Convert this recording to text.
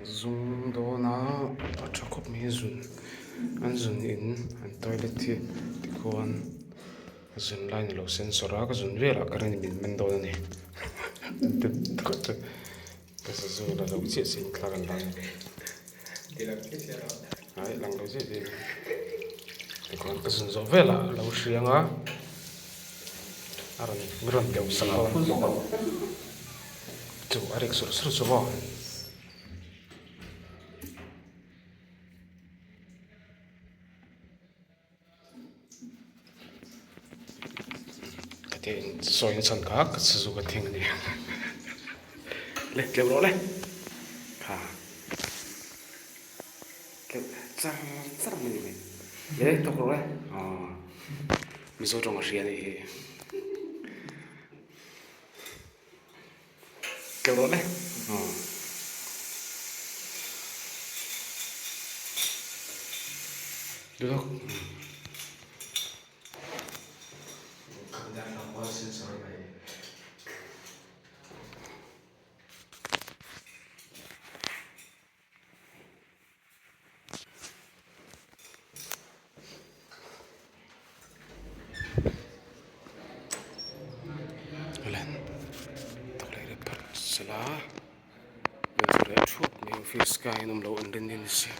Zung dawn a a tha khawp mai a zun an zun in an toilet hi tikhuan zun lai ni lo sensor a ka zun velah ka rin min man dawn a ni ka sazu la lo chiah chiah in thla kan la a ni ai lang lo chiah chiah tikhuan ka zun zawh velah a lo hriang a a rawn min rawn deuh sak dawn chu a rik sur sur chu maw. Khatia in sawi na chhan kha ka sazu ka thing a ni le tleuh rawh le kha tleuh char char mai ni mai le tawk rawh le aw mizo tawng a hria a nih hi. Tleuh rawh le. Dudok. Sela thawk leh thup mai office ka inawm loh an rin ni si.